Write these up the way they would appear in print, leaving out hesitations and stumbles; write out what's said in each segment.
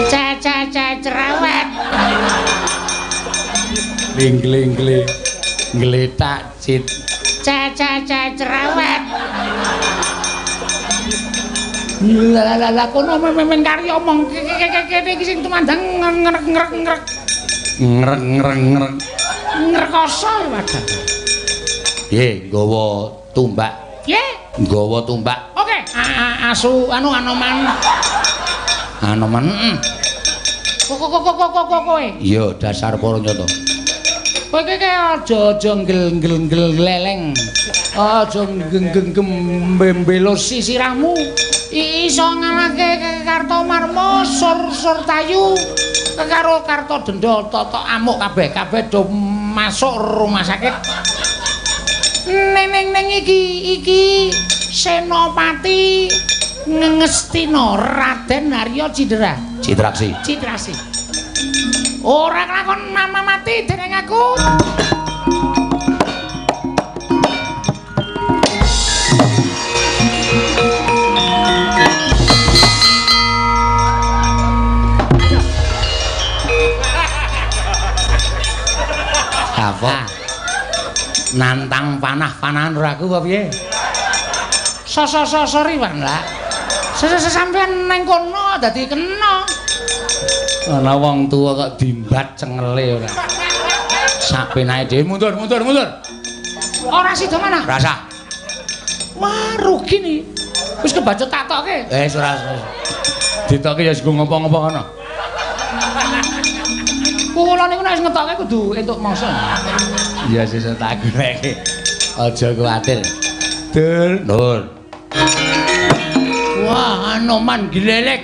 Ca-ca-ca cerewet. Ling-ling-ling. Ngletak cit. Ca-ca-ca cerewet. Lah lah lah kono memen kari omong kene iki sing tumandang ngrek-ngrek-ngrek. Ngrek-ngrek-ngrek. Ngrekoso ya wadah. Piye nggawa tumbak? Piye? Nggawa tumbak. Oke. Asu anu Anoman. Anoman. Heeh. Kok kowe. Iya, dasar para nyata. Kowe iki aja-aja ngel-ngel-ngel leleng. Aja nggeng-geng sirahmu. Iso ngalahke Kartomarma, Sur-sur Tayu karo Kartodenda toto amuk kabeh, kabeh do masuk rumah sakit. Neng-neng iki Senopati Ngestina Raden Harya Cindra. Citraksi. Citraksi. Ora kelakon nama mati dening aku. Apa? Nantang panah-panahan ora aku apa piye? So-so-so sorry Bang lah. Sampeyan nang kono dadi kena. Ana wong tuwa kok dimbat cengele ora. Sak penake dhewe mundur mundur mundur. Ora sida manah. Rasa. Wah, rugi nih. Wis kebacut tak tokke. Wis ora. Ditokke ya sing ngopo-ngopo ngono. Kula niku nek wis ngetokke kudu entuk mangsa. Iya sesuk tak goleke. Aja kuwatir. Dur, Nur. Wah, Anoman glelek.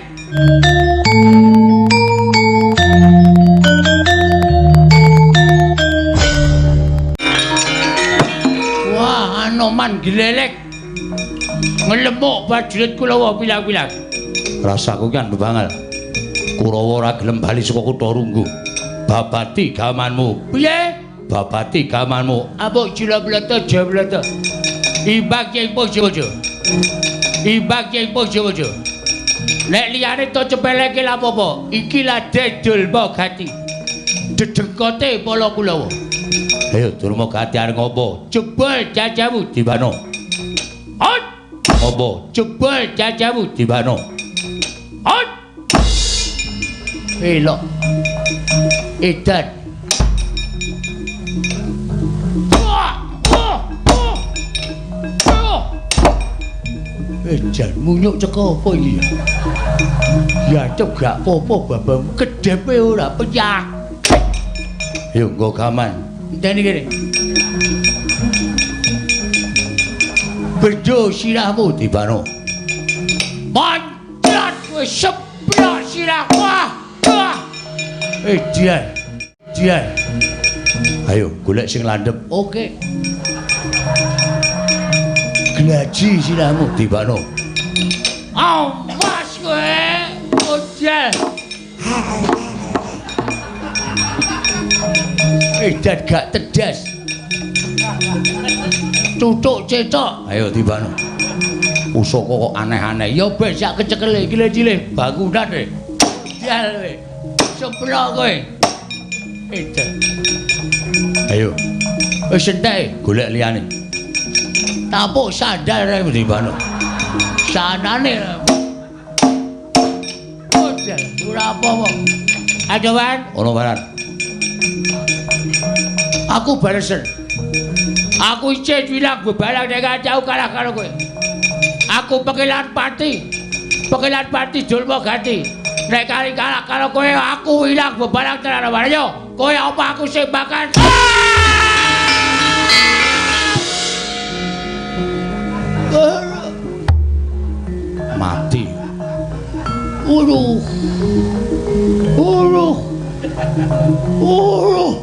Wah, Anoman glelek. Ngelemuk prajurit Kulawa pilang-pilang. Rasaku kan bebangal. Kurawa ora gelem bali saka kutha Runggu. Babati gamanmu. Piye? Babati gamanmu. Abok jila blata jablata. Ibak ing pojo-pojo. Ibak ing pojo-pojo. Nek liyane to cepeleke lha apa-apa. Iki lade Durma Gati. Dedengkote para Kulawa. Ayo Durma Gati arep ngopo? Jebol jajamu dibano. Hot. Ngopo? Jebol jajamu dibano. Hot. Elok. Edan. Edan munyuk ceko apa iki ya? Ya cep gak apa-apa babam kedepe ora penyakit. Yo nggo gaman. Enteni kene. Bejo sirahmu dibano. Mancrat kowe seblak sirah. Wah. Wah. Edan. Dian. Ayo golek sing landhep. Oke. Glaji sirahmu dibano. Awas kowe, modal. Edan gak tedas. Tutuk cetok. Ayo dibano. Pusaka kok aneh-aneh. Ya ben sak kecekele iki cilik bangunan e. Modal kowe. Seblak kowe. Edan. Ayo. Wis entek golek liyane. Tapuk sandal rek dibano. Sanane. Modal ora apa-apa. Ayo Wan, ono baran. Aku balesen. Aku ijin wilang bebalang nek jauh kalah karo kowe. Aku pekelan pati. Pekelan pati Durma Gati. Nek kali kalah karo kowe aku ilang bebalang tenan. Ayo, kowe apa aku sembakan. Mati. Uruh. Uruh. Uruh.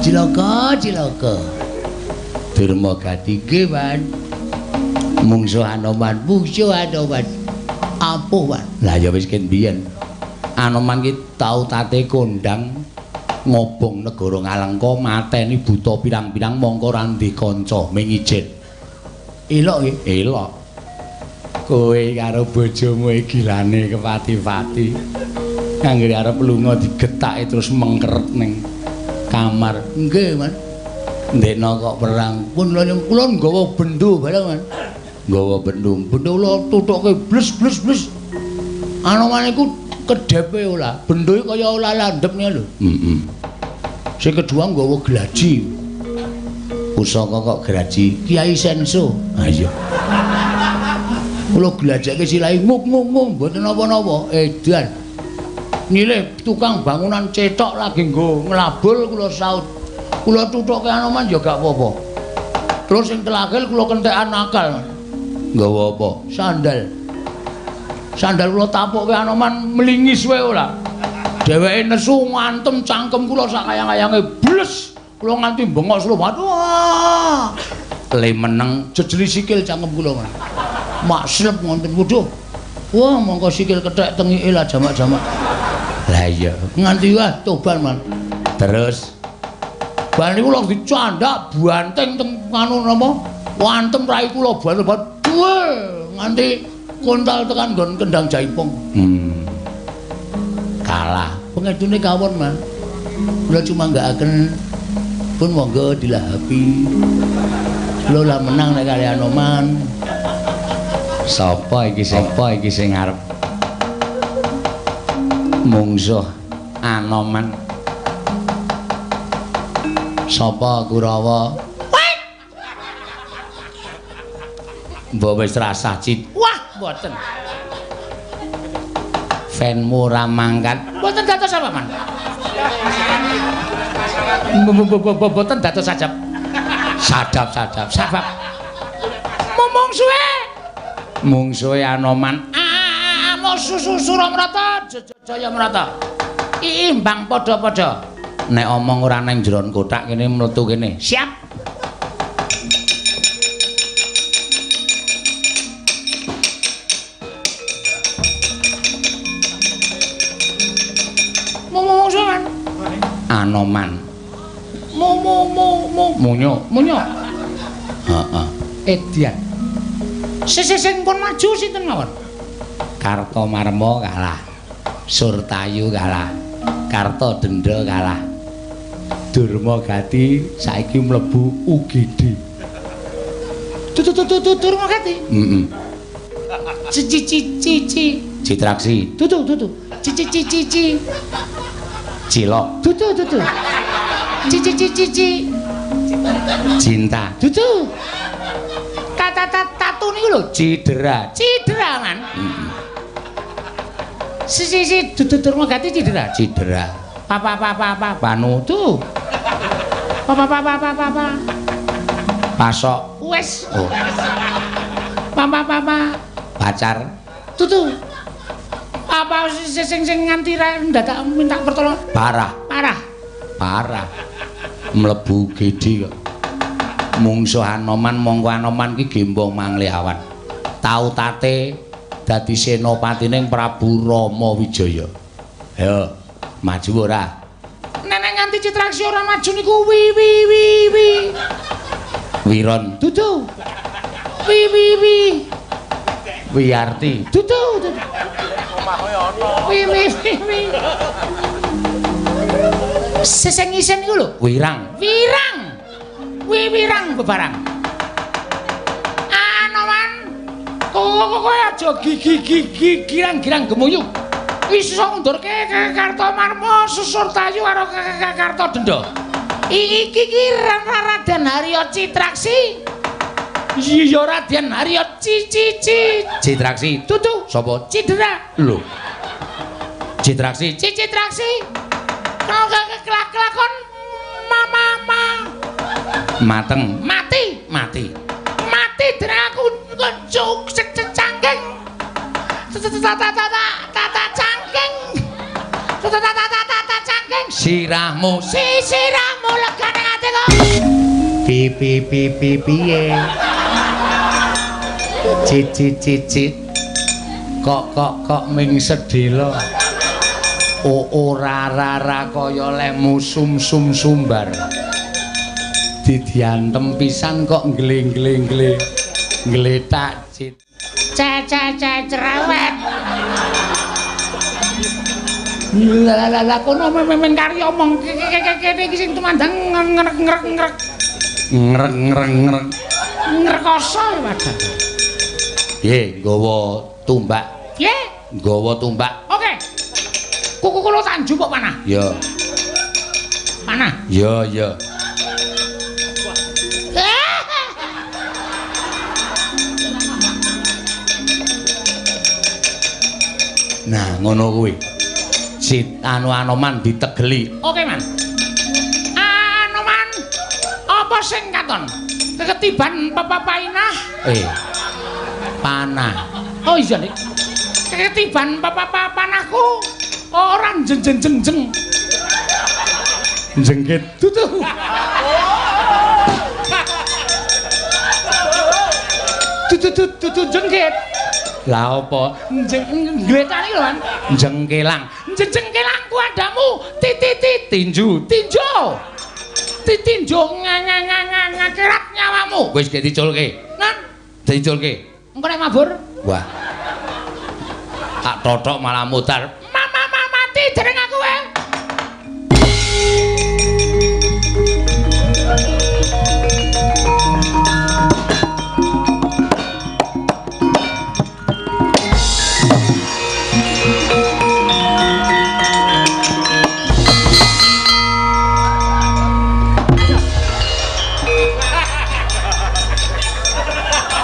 Cilaka, cilaka. Durma Gati nggih, Wan. Mungsuh Anoman, mungsuh Anoman. Ampuh, Wan. Lah ya wis ken biyen. Anoman ki tau tate kondang Ngobong negara Ngalengka mateni buta pirang-pirang mongko ora ndek kanca ming ijen. Elok nggih, elok. Kowe karo bojomu gilane kepati-pati. Anggere arep lunga digetake terus mengkeret ning kamar. Nggih, Mas. Ndekno kok perang. Pun kula nggawa bendo bareng, Mas. Nggawa bendo. Bendo kula tutuke bles bles bles. Anoman iku kedhepe ora. Bendo iki kaya ora landhep ngene lho. Heeh. Sing kedua nggawa glaji. Pusaka kok graji? Kiai Senso. Ha iya. Kula glajake silahe nguk nguk nguk mboten napa-napa. Edan. Nyilih tukang bangunan cetok lagi nggo nglabul kula saut. Kula tutuke Anoman ya gak apa-apa. Terus sing terakhir kula kentekan akal. Nggawa apa? Sandal. Sandal kula tapukke Anoman mlingis wae ora. Dheweke nesu ngantem cangkem kula sak kayang-kayange bles. Kula nganti bengok slow banget. Wah. Le meneng jejeli sikil cangkem kula. Mak slep ngonten waduh. Wah, mongko sikil kethek tengike lah jamak-jamak. Lah iya, nganti wah toban man. Terus bar niku lho dicandak banteng teng anu napa? Wantem rai kula banget. Nganti kontal tekan nggon Kendang Jaipong. Kalah. Pengedune kawon, Man. Kula cuma nggakaken pun monggo dilahapi. Kula lah menang nek kali Anoman. Sapa iki sapa iki sing arep mungsuh Anoman? Sapa Kurawa? Mbok wis rasah cit. Wah, mboten. Fanmu ora mangkat. Mboten dados apa, Man? Mboten dados sajab. Sadap-sadap. Sabab. Mungsuhe. Mungsuhe Anoman. Amo susu Suramrata, Jayamrata. Imbang padha-padha. Nek omong ora nang jeron kothak kene mletu kene. Siap. Anoman. Mu mu mu mu munyo munyo. Heeh. Edian. Sing pun maju sinten mawon? Kartomarma kalah. Surtayu kalah. Kartadenda kalah. Durmagati saiki mlebu UGD. Durmagati. Heeh. Ci ci ci ci. Citraksi. Tutu tutu. Ci ci ci ci ci. Cilok. Dudu dudu. Ci ci ci ci ci. Cinta. Dudu. Ta ta ta tatu niku lho. Cidera. Cidera, Man. Heeh. Si si si dudu Durmagati cidera. Cidera. Pa pa pa pa pa panu tu. Pa pa pa pa pa pa pa. Pasok. Wes. Oh. Pa pa pa pa. Pacar. Dudu. Apa sing sing nganti ndadak minta pertolongan? Parah. Parah. Parah. Mlebu GD kok. Mungsuh Anoman mongko Anoman ki gembong mangliawan. Tau tate dadi senopatine Prabu Rama Wijaya. Ayo, maju ora? Nenek nganti Citraksi ora maju niku wi wi wi wi. Wiron. Dudu. Wi wi wi. Wiyarti. Dudu. Dudu. Wi wi wi wi. Seseng isen iku lho. Wirang. Wirang. Wi wirang bebarang. Anoman. Kowe aja gigi gigi girang-girang gemuyu. Iso ngundurke Kartomarma Surtayu karo Kartadenda. Iki ki Raden Harya Citraksi. Iya Raden Harya Ci Ci Ci Citraksi. Dudu. Sapa? Cidera. Lho. Citraksi. Ci Citraksi. Kelakon mama ma. Mateng. Mati. Mati. Mati dening aku cuk cangking. Ta ta ta ta ta cangking. Ta ta ta ta ta cangking. Sirahmu. Si sirahmu legane atiku. Pi pi pi pi piye. Ci ci ci ci. Kok kok kok ming sedhela. Ora ra kaya lemu sum sum sumbar. Didiantem pisan kok nggle-nggle-ngle. Ngletak cit. Ce ce ce cerewet. Lah lah lah kono memeng kari omong kene iki sing tumandang ngrek ngrek ngrek. Ngrek ngrek ngrek. Ngrekoso wadah. Piye nggawa tumbak? Piye? Nggawa tumbak. Oke. Kuku kula tak njupuk panah. Ya. Panah. Ya ya. Nah, ngono kuwi. Sit anu Anoman ditegeli. Oke, Man. Anoman, apa sing katon? Ketiban papainah. Panah. Oh iya, Dik. Ketiban panahku ora jeng-jeng-jeng. Jengkit. Dudu. Dudu dudu jengkit. Lah apa? Jeng gletane lho, Man. Jengkelang. Jengkelangku adamu. Titi tinju. Tinju. Ditinju ngakerat nyawamu. Wis gek diculke. Nan, diculke. Engko nek mabur. Wah. Tak totok malah mutar. Mama mati jeneng aku wae.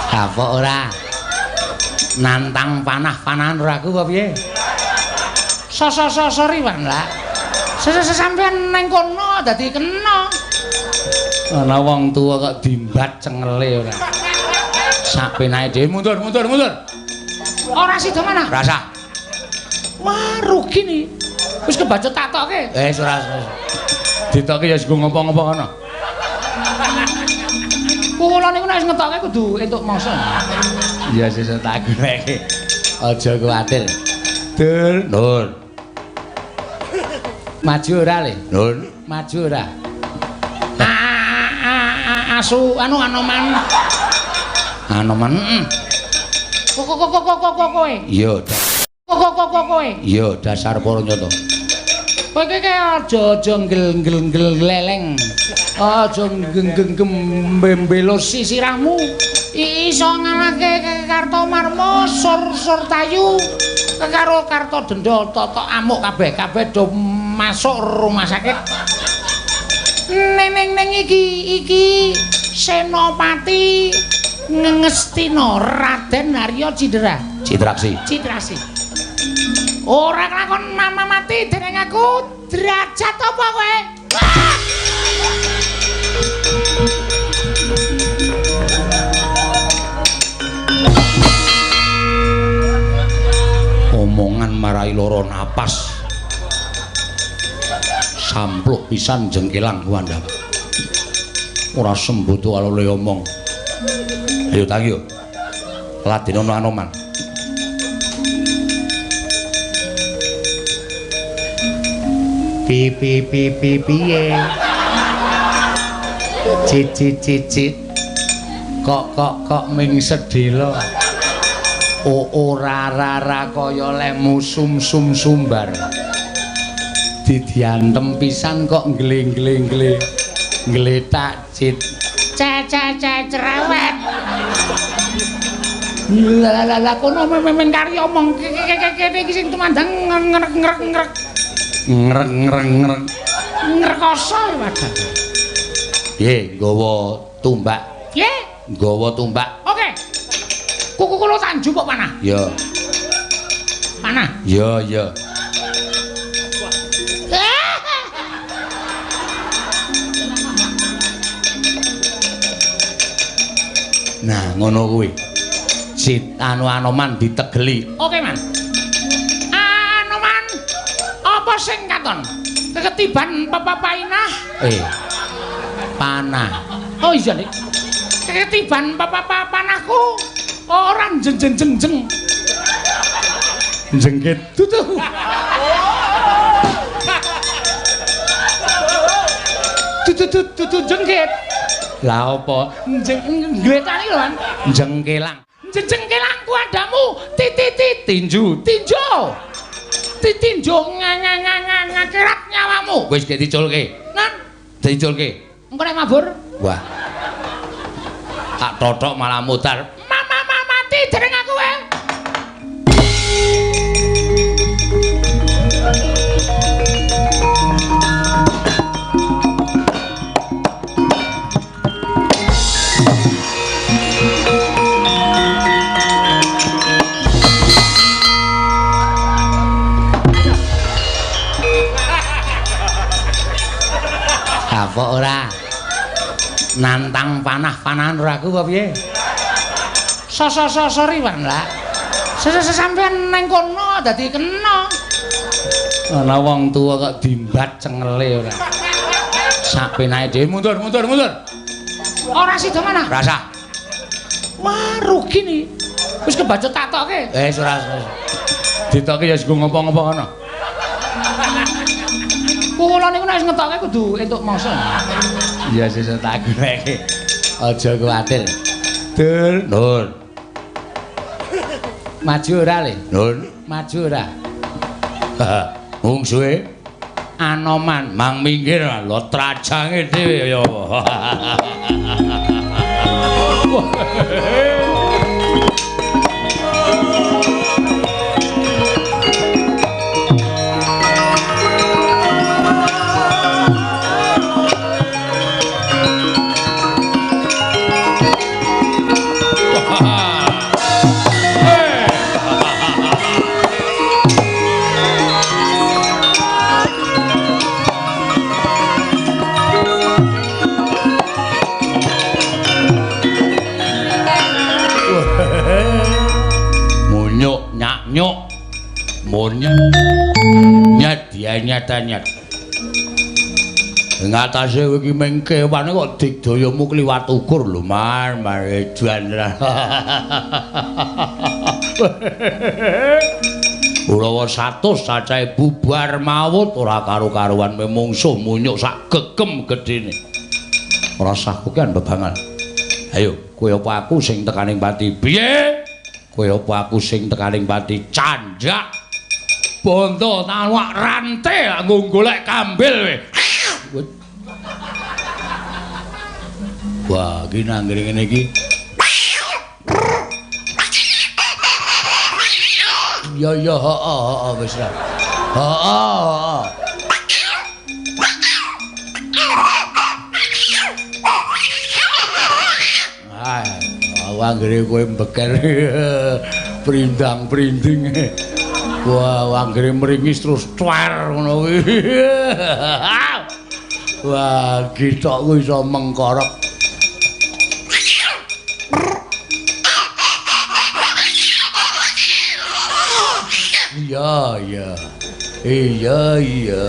Kapok ora? Nantang panah-panahan ora aku apa piye? So-so-so sorry, Bang lah. Sampeyan nang kono dadi kena. Ana wong tuwa kok dimbat cengele ora. Sak penake dhewe mundur mundur mundur. Ora sida manah. Rasa. Wah, rugi nih. Wis kebacut tak tokke. Wis ora. Ditokke ya wis ngopo-ngopo kono. Kula niku nek wis ngetokke kudu entuk mangsa. Iya sesuk tak goleke. Aja kuwatir. Dur, Nur. Maju ora le? Nur. Maju ora? Asu anu Anoman. Anoman. Kok kok kok kok kowe. Iya. Kok kok kok kowe. Iya, dasar para nyata. Kowe iki aja-aja ngel-ngel leleng. Aja geng-geng-gembelo sisirahmu. Iso ngalahke Kartomarma sur-sur tayu karo Kartodenda totok amuk kabeh kabeh do masuk rumah sakit. Neng neng iki iki Senopati Ngestina Raden Arya Cindra. Citraksi. Citraksi. Ora kelakon mama mati dening aku derajat apa kowe? Omongan marai loro napas. Sampluk pisan jengkelang kuandhap. Ora sembutu alole omong. Ayo tangi yo. Ladenono Anoman. Pi pi pi pi piye. Cit cit cit cit. Kok kok kok ming sedhela. Ora ra ra kaya lemu sum sum sumbar. Didiantem pisan kok nggle-nggle-ngle. Ngletak cit. Ce ce ce cerewet. Lah lah lah kono memeng kari omong kene iki sing tumandang ngrek ngrek ngrek. Ngrek ngrek ngrek. Ngrekoso wadah. Piye nggawa tumbak? Piye? Nggawa tumbak. Oke. Kuku kula tak njupuk panah. Ya. Panah. Ya ya. Nah, ngono kuwi. Sit anu Anoman ditegeli. Oke, Man. Anoman, apa sing katon? Ketiban papainah. Panah. Oh iya, Dik. Ketiban panahku ora jeng-jeng-jeng. Jengkit. Dudu. Dudu jengkit. Lah apa? Jenggetan iki lho, Man. Jengkelang. Jengkelang ku adamu. Titi tinju, tinju. Ditinju ngangangangangakerat nyawamu. Wis gek diculke. Nan, diculke. Engko nek mabur. Wah. Tak totok malah mutar. Mama mati jeneng aku wae. Apa ora? Nantang panah-panahan ora aku apa piye? So-so-so-sorry Wan lah. Sampean nang kono dadi kena. Ana wong tuwa kok dimbat cengele ora. Sak penake dhewe mundur mundur mundur. Ora sida manah. Rasah. Wah, rugi nih. Wis kebacut tak tokke. Wis ora. Ditokke ya wis ngopo-ngopo ngono. Kula niku nek wis ngetokke kudu entuk mangsa. Iya sesuk tak goleke. Aja kuwatir. Dul, Nur. Maju ora le? Nur, maju ora. Mungsuhe Anoman mang minggir lho trajange dhewe ya apa. Nyuk monyet nyet dianyet-anyet ing atase kowe iki mung kewan kok digdayamu kliwat ukur lho Man marejan. Urawa 100 cacahe bubar mawut ora karo-karuan mungsuh munyuk sak gegem gedene. Ora sah kokean bebangan. Ayo kowe apa aku sing tekaning pati? Piye? Kowe apa aku sing tekaning pati? Candhak bondo tawak rante nggo golek kambil kowe. Wah, iki nang ngene iki. Ya ya heeh heeh wis lah. Heeh heeh. Ah, anggere kowe mbeker prindang-prinding. Wah, anggere meringis terus cuer ngono kuwi. Wah, githokku iso mengkorok. Iya, iya. Iya, iya.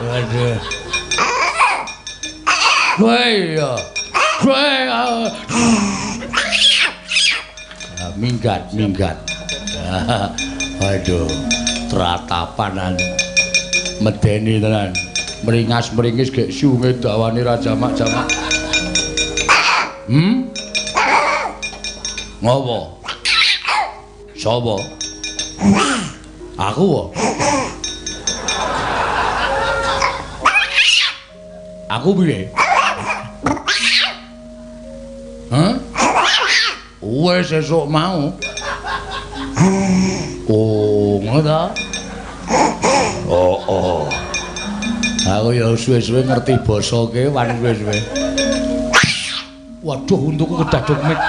Waduh. Wah, wah. Minggat, minggat. Waduh, tratapanan. Medeni tenan. Meringas-meringis gek siunge dawane ra jamak-jamak. Hmm? Ngopo? Sapa? Aku wae. Aku piye? Hah? Wes esuk mau. Oh, ngono ta? Oh, oh. Aku ya suwe-suwe ngerti basa kewan suwe-suwe. Waduh, untukku kedaduk mit.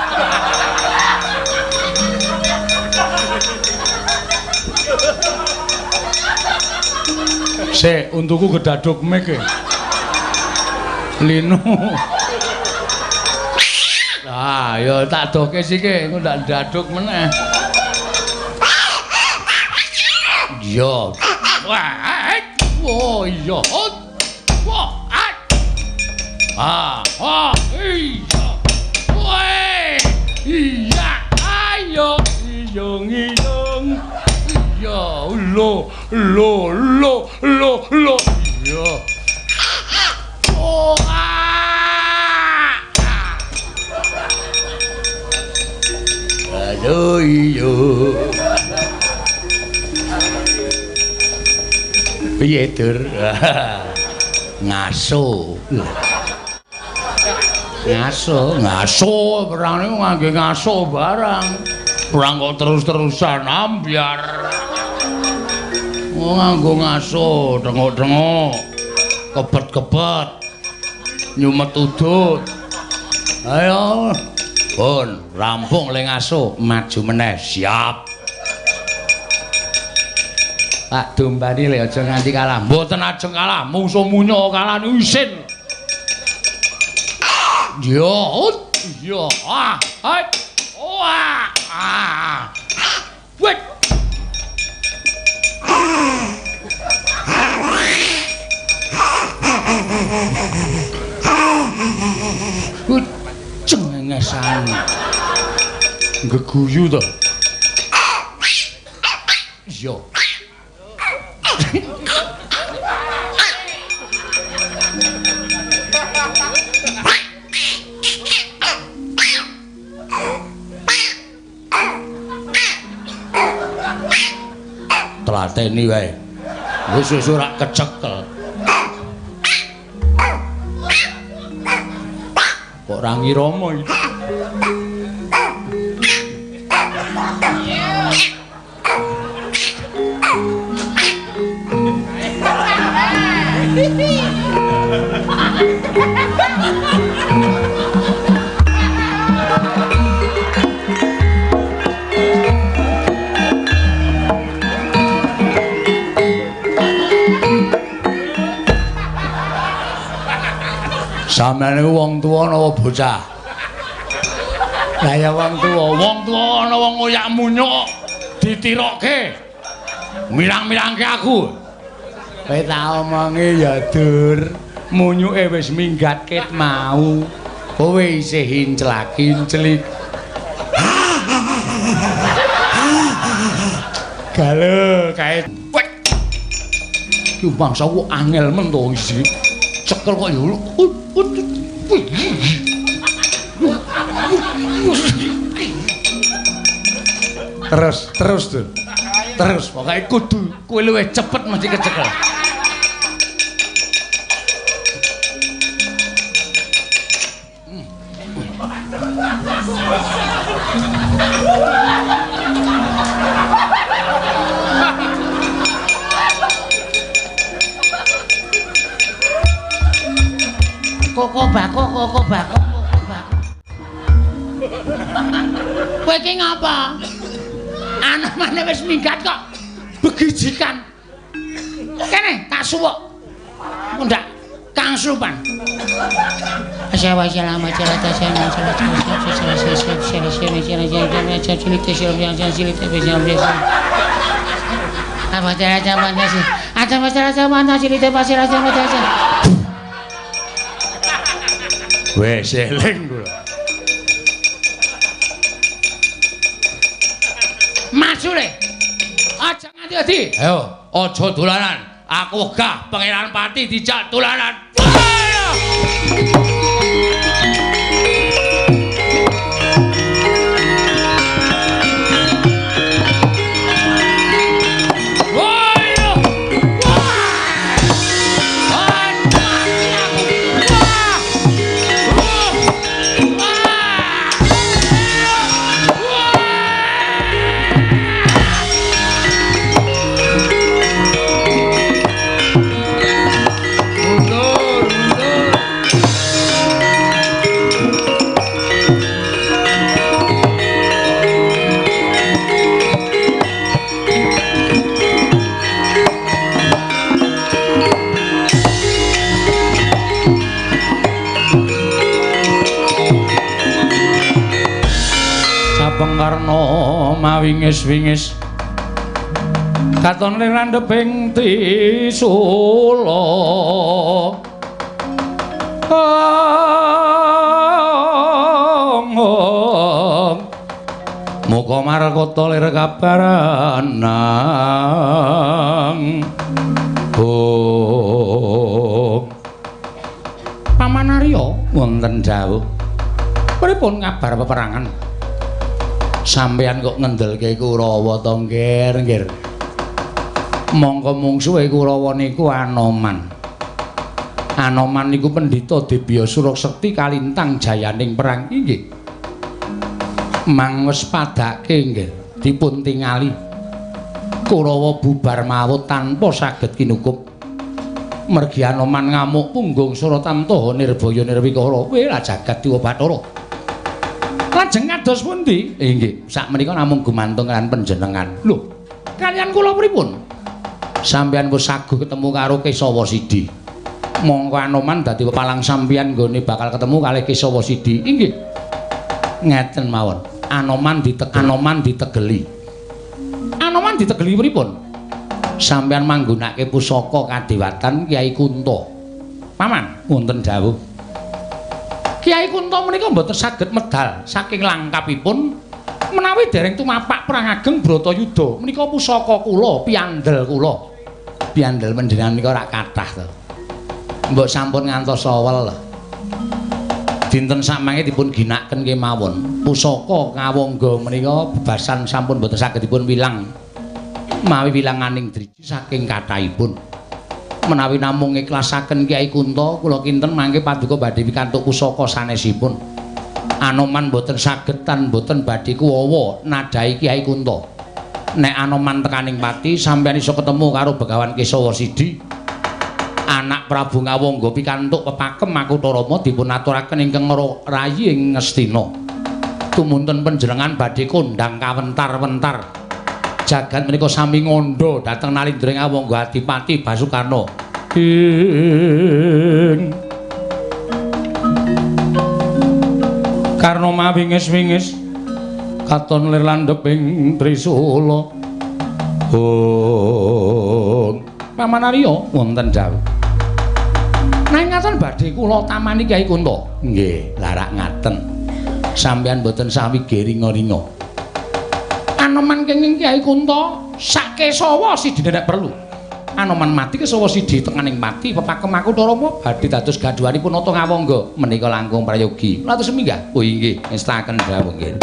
Sik, untukku kedaduk mik. Linu. Ah, ya tak doke sike, engko ndak ndaduk meneh. Iya. Wah. Oh iya. Wah. Ah, oh iya. Weh. Iya, ayo. Iya. Iyung iyung. Iya, lo lo lo lo lo. Iya. Oh. Aduh iyo. Piye, Dur? Ngaso. Ngaso, ngaso perang niku ngangge ngaso barang. Perang kok terus-terusan ambyar. Oh, nganggo ngaso, dengok-dengok. Kebet-kebet. Nyumet udut. Ayo. Pun, rampung le ngaso, maju meneh, siap. Pak dombani le aja nganti kalah. Mboten ajeng kalah, mungsuh munyo kalah niku isin. Yo, yo, ah, hai. Wah, ah. Wet. Cengengesan. Geguyu to. Yo. Tlateni wae. Wis wis ora kecekel. Kok ora ngirama iki. Sampeyan niku wong tuwa napa bocah? Lah ya wong tuwa ana wong ngoyak munyuk ditirokke. Mirang-mirangke aku. Kowe tak omongi ya, Dur. Munyuke wis minggat ket mau. Kowe isih inclak-inclik. Gale kae. Ki bangsa ku angel men to iki. Cekel kok ya. Terus, terus tuh. Terus pokoke kudu kowe luwih cepet mesti kecekel. Koko bako, koko bako, koko bako. Kowe iki ngapa? Anomane wis minggat kok begijikan. Kene tak suwuk. Ndak Kang Supan. Wes eling kula. Maju le. Aja nganti adi. Ayo, aja dolanan. Aku wegah Pangeran Pati dijak dolanan. Karna mawingis-wingis katon lir randheping trisula Muka markata lir kabaranang. Oh. Paman Arya wonten dawuh. Pripun kabar peperangan? Sampeyan kok ngendelke Kurawa to, Ngger, Ngger. Mongko mungsuhe Kurawa niku Anoman. Anoman niku pendhita Debya Surasekti kalintang jayaning perang inggih. Mang wis padake nggih dipun tingali. Kurawa bubar mawut tanpa saged kinukup. Mergi Anoman ngamuk punggung Suratamtaha nirbaya nirwikara. Wela jagat dewa Bathara. Lajeng kados pundi? Inggih, sakmenika namung gumantung kaliyan panjenengan. Lho, kaliyan kula pripun? Sampeyan wis saguh ketemu karo Kesawa Sidi. Mongko Anoman dadi pepalang sampeyan nggone bakal ketemu kalih Kesawa Sidi. Inggih. Ngeten mawon. Anoman ditegeli. Anoman ditegeli pripun? Sampeyan manggonake pusaka kadewatan Kyai Kunta. Paman, wonten dawuh. Kyai Kunta menika mboten saged medal saking langkapipun menawi dereng tumapak perang ageng Bratayuda. Menika pusaka kula, piandel kula. Piandel panjenengan menika ora kathah to. Mbok sampun ngantos sawel. Dinten samangke dipun ginakaken kemawon. Pusaka kawangga menika bebasan sampun mboten saged dipun wilang. Mawi wilanganing driji saking kathahipun. Menawi namung ngiklasaken Kyai Kunta, kula kinten mangke paduka badhe pikantuk pusaka sanesipun. Anoman mboten saged tan mboten badhe kuwawa nadhahi Kyai Kunta. Nek Anoman tekaning pati sampeyan iso ketemu karo Begawan Kesawa Sidi. Anak Prabu Ngawangga pikantuk pepakem Makutharama dipun aturaken ingkang rayi ing Ngastina. Tumunten panjenengan badhe kondhang kawentar-wentar. Jagat menika sami ngandha dhateng Nalindra Ngawangga Adipati Basukarna. Ing Karna mawingis-wingis katon lir landhep ing Trisula. Oh. Paman Arya wonten dawuh. Nanging ngaten badhe kula tamani Kyai Kunta. Nggih, larak ngaten. Sampeyan mboten sami geringa-ringa. Anoman kenging Kyai Kunta sak Kesawa Sidi nek perlu. Anoman mati Kesawa Sidi tekaning pati pepakem Makutharama badhe dados gaduhanipun Nata Ngawangga menika langkung prayogi. Latus minggah. Oh inggih, ngestaken dawuh nggih.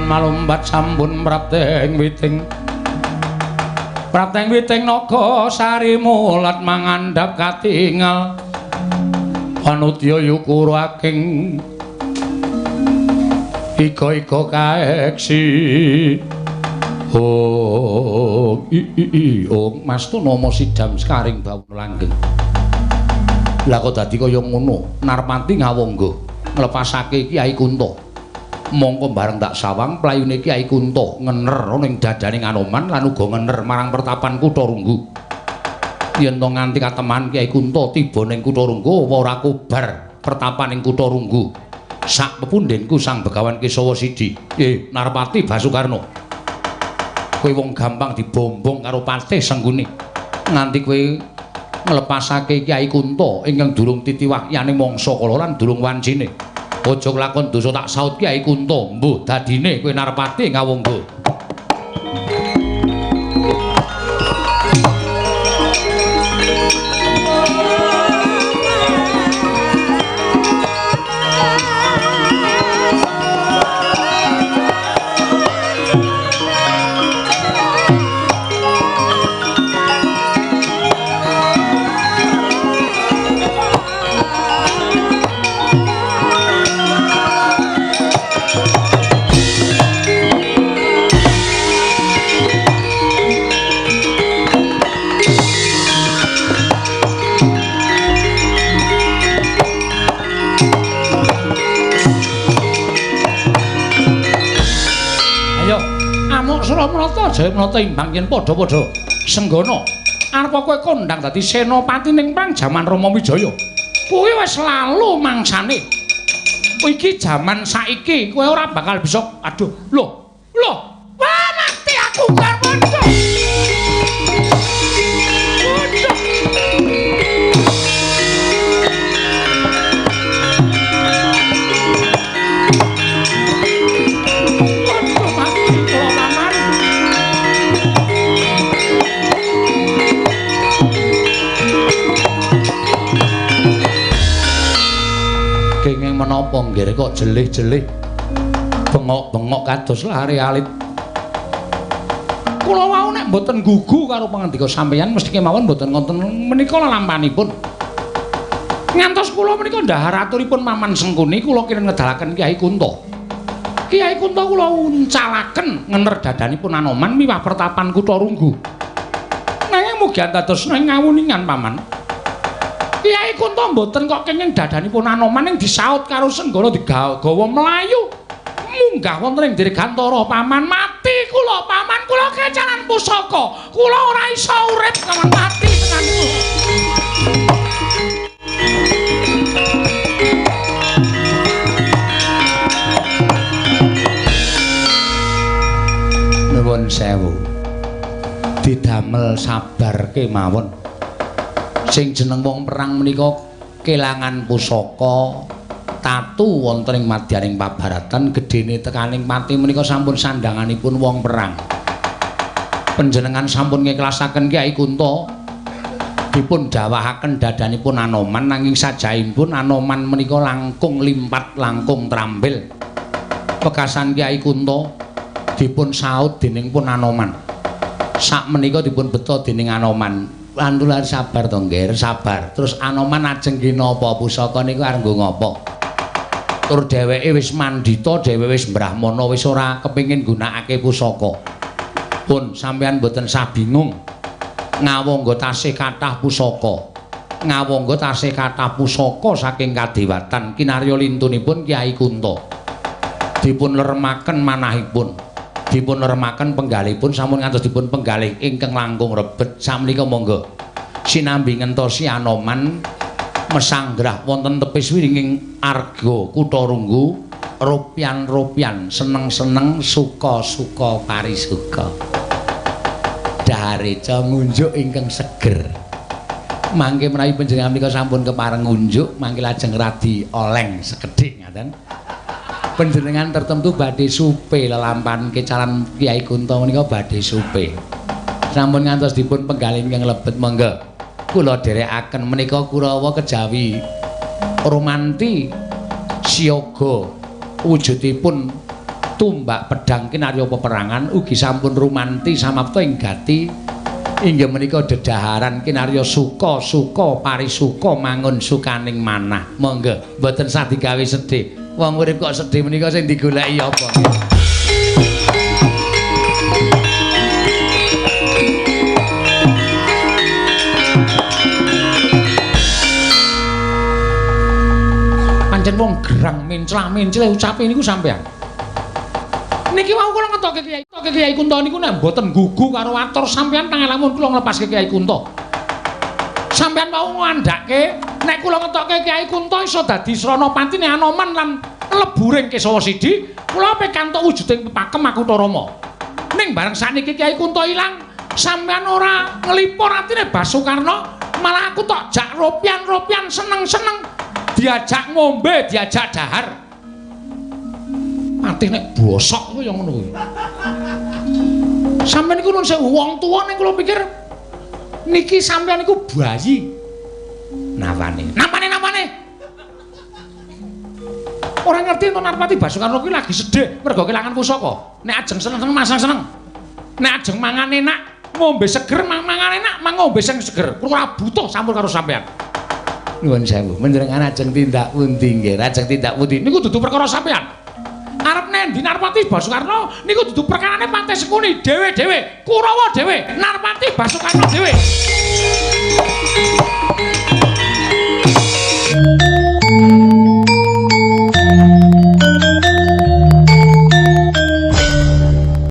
Malumpat sampun prapteng witing. Prapteng witing naga sari mulat mangandhap katingal. Anudya yukura aking iga-iga kaeksi. Oh, i i i oh, Mas Tunama sidam sekaring bawana langgeng. Lah kok dadi kaya ngono? Narpati Ngawangga nglepasake Kyai Kunta. Mongko bareng tak sawang playune Kyai Kunta ngener ana ing dadane Anoman lan uga ngener marang pertapan Kutha Runggu. Yen to nganti kateman Kyai Kunta tiba ning Kutha Runggu apa ora kobar pertapan ing Kutha Runggu. Sak pepundhenku Sang Begawan Kesawa Sidi. Narpati Basukarna. Kowe wong gampang dibombong karo patih Sengguni. Nganti kowe nglepasake Kyai Kunta ingkang durung titiwahyane mangsa kala lan durung wancine. Aja lakon dosa tak saut Kyai Kunta. Mbuh dadine kowe Narpati ngawonggo. Jaya Mrata imbang yen padha-padha senggana arep kowe kondang dadi senopati ning perang jaman Rama Wijaya. Kuwi wis lalu mangsane. Iki jaman saiki kowe ora bakal bisa. Aduh, lho, lho. Wah, mati aku Garwanda. Kenging menapa nggih kok jelih-jelih bengok-bengok kados lare alit. Kula wau nek mboten gugu karo pangandika sampeyan mesti kemawon mboten ngonten menika lelampanipun. Ngantos kula menika ndhahar aturipun Maman Sengkuni kula kirang ngedalaken Kyai Kunta. Kyai Kunta kula uncalaken ngener dadanipun Anoman miwah pertapan Kutha Runggu. Nanging mugi dados ngawuningan Paman. Kyai Kunta mboten kok kenging dadanipun Anoman ning disaut karo Senggana digawa mlayu munggah wonten ing Dirgantara. Paman mati kula, paman kula kecalan pusaka, kula ora iso urip paman mati tenan kula. Nuwun sewu, didamel sabar kemawon. Sing jeneng wong perang menika kelangan pusaka tatu wonten ing madyaning pabaratan gedene tekaning pati menika sampun sandhanganipun wong perang. Panjenengan sampun ngiklasaken Kyai Kunta dipun dawahaken dadanipun Anoman nanging sajaipun Anoman menika langkung limpat langkung trampil. Wekasan Kyai Kunta dipun saut dening pun Anoman. Sak menika dipun beta dening Anoman. Antular sabar to nggih, sabar. Terus Anoman ajeng nggih napa pusaka niku arep nggo ngapa? Tur dheweke wis mandhita, dheweke wis brahmana, wis ora kepengin nggunakake pusaka. Pun sampeyan mboten sah bingung. Ngawangga tasih kathah pusaka. Ngawangga tasih kathah pusaka saking kadewatan kinarya lintunipun Kyai Kunta. Dipun leremaken manahipun. Dipun leremaken penggalihipun sampun ngantos dipun penggalih ingkang langkung rebet. Sakmenika monggo sinambi ngentosi Anoman mesanggrah wonten tepis wiringing arga Kutha Runggu, ropyan-ropyan seneng-seneng suka-suka parisuka. Dahareca ngunjuk ingkang seger. Mangke menawi panjenengan menika sampun kepareng ngunjuk mangke lajeng radi oleng sekedhik ngaten. Panjenengan tertentu badhe supe lelampahan kecalan Kyai Kunta menika badhe supe. Sampun ngantos dipun penggalih ingkang lebet monggo. Kula dherekaken menika Kurawa kejawi rumanti siaga wujudipun tumbak pedang kinarya peperangan ugi sampun rumanti samapta ing gati inggih menika dedaharan kinarya suka-suka parisuka mangun sukaning manah. Monggo mboten sah digawe sedih. Wong urip kok sedih menika sing digoleki apa? Pancen wong gerang menclah-mencleh ucape niku sampean. Niki wau kula ngetoke Kyai Kunta niku nek mboten gugu karo atur sampean tangel lamun kula nglepaske Kyai Kunta. Sampean wau ngandhake nek kula ngetokke Kyai Kunta iso dadi sranapatine Anoman lan leburing Kesawa Sidi, kula pikantuk wujuding pepakem Makutha Rama. Ning bareng sakniki Kyai Kunta ilang, sampean ora nglipur atine Basukarna, malah aku tok jak ropyan-ropyan seneng-seneng, diajak ngombe, diajak dahar. Patih nek bosok kuwi ya ngono kuwi. Sampeyan niku nuwun sewu wong tuwa ning kula pikir niki sampeyan niku bayi. Nawane. Napane napane. Ora ngerti ento Narpati Basukarna kuwi lagi sedih mergo kelangan pusaka. Nek ajeng seneng-seneng masang seneng. Nek ajeng mangan enak, ngombe seger, mangan enak, ngombe sing seger. Kula ora butuh sampur karo sampeyan. Nuwun sewu, panjenengan ajeng tindak pundi nggih? Ajeng tindak pundi? Niku dudu perkara sampeyan. Arep nendi Narpati Basukarna niku dudu perkarane Patih Sengkuni dhewe-dhewe, Kurawa dhewe, Narpati Basukarna dhewe.